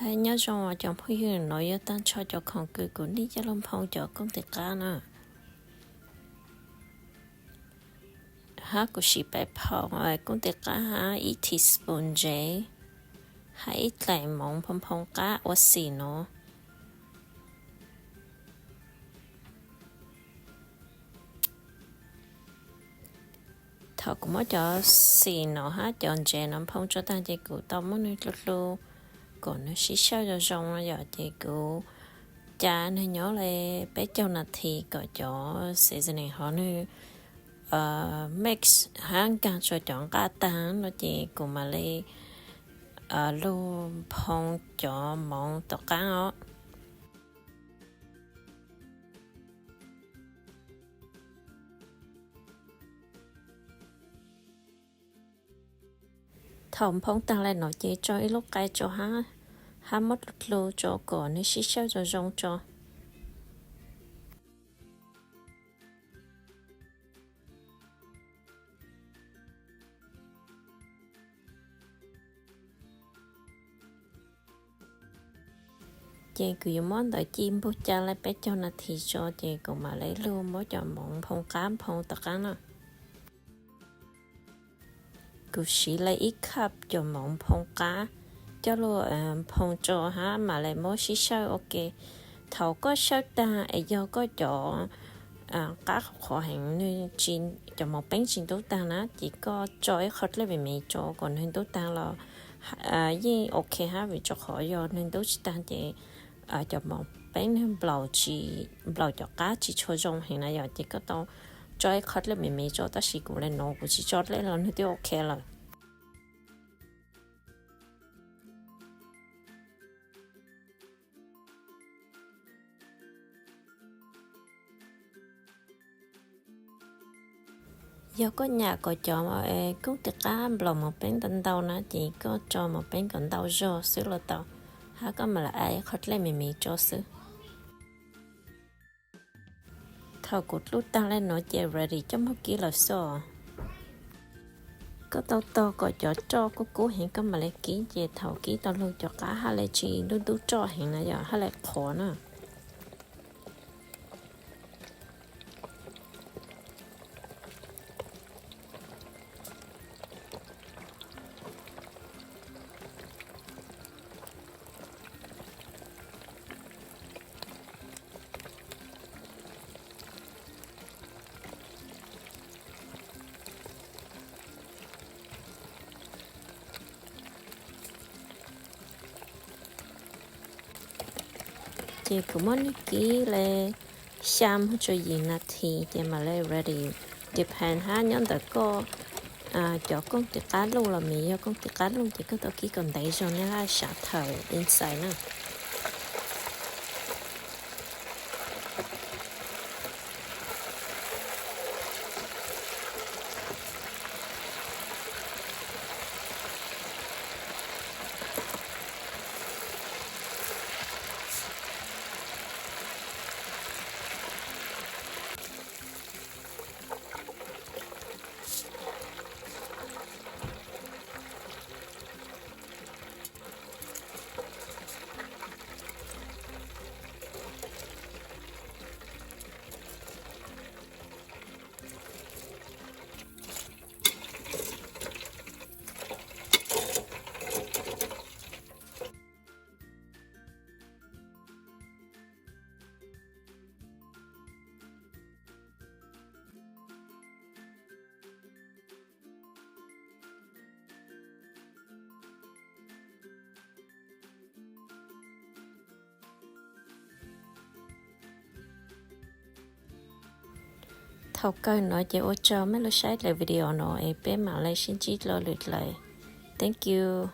Hais nyob zoo cov phooj ywg, no yog tag nrho cov khoom kws kuv nij coj lug nphoo cov kooj tis qab na. Hab kuv sim pais phoo kooj tis qab hab ib teaspoon ntsev, hab ib dlaim moov nphoo nphoo qab ua xim no. Thaum kuv muab cov xim no hab cov ntsev no nphoo tso tag ces kuv tau muab nwg dlu dlu kom nwg sib sawb zoo zoo no yom, ces kuv ca nwg nyob le peb caug nas this kom cov seasoning hov nwg mix hab nkaag rua cov nqaj taag no ces kuv mam le lug nphoo cov moov tom qaab os. Thaum nphoo taag le no ces tso ib lub qai tso hab, hab muab dlu dlu tso kom nwg sib sawb zoo zoo tso. Ces kuv yuav muab ntawv ci npug ca le peb caug nas this tso ces kuv mam le lug muab cov moov nphoo qab nphoo tom qaab na. Kuv siv le ib cup cov moov nphoo qab coj lug nphoo tso hab mam le muab sib sawb ua ke. Thaum koj sawb taag es yog koj cov qab qhuav heev, cov moov peeb tsis ntub taag na ces koj tso ib qho dlej me me tso kom nwg ntub taag los yeej ok hab, vim rua qhov yog nwg ntub tsis taag ces cov moov peeb nwg nplaum cov qab tsis tshua zoo heev na yom, ces koj tau tso ib qho dlej me me tso, tab sis kuv le nuav kuv tsis tso dlej los nwg twb ok lawm. Yog koj nyam kom cov kooj tis qab nplaum moov peeb ntau ntau na ces koj tso moov peeb kom ntau zog xwb los tau, hab koj mam le add qhov dlej me me tso xwb. Thaum kuv dlub taag le nuav ces ready coj moog kib lawm xwb. Koj tau tog kom cov roj kub kub heev koj mam le kib ces thaum kib tau lug cov qab hab le tsis ntub ntub roj heev na yom, hab le qhuav na. Ces kuv muab nwg kib le xya moog rua yim nas this ces mam le ready, depend hab nyob ntawm koj cov kooj tis qab luj los mas, yog kooj tis qab luj ces koj tau kib kom ntev zog nwg hab sav thawm inside na. Thaum kawg no ces ua tsaug mej lug saib dlej video no es peb mam le sib ntsib dlua lwm dlej. Thank you.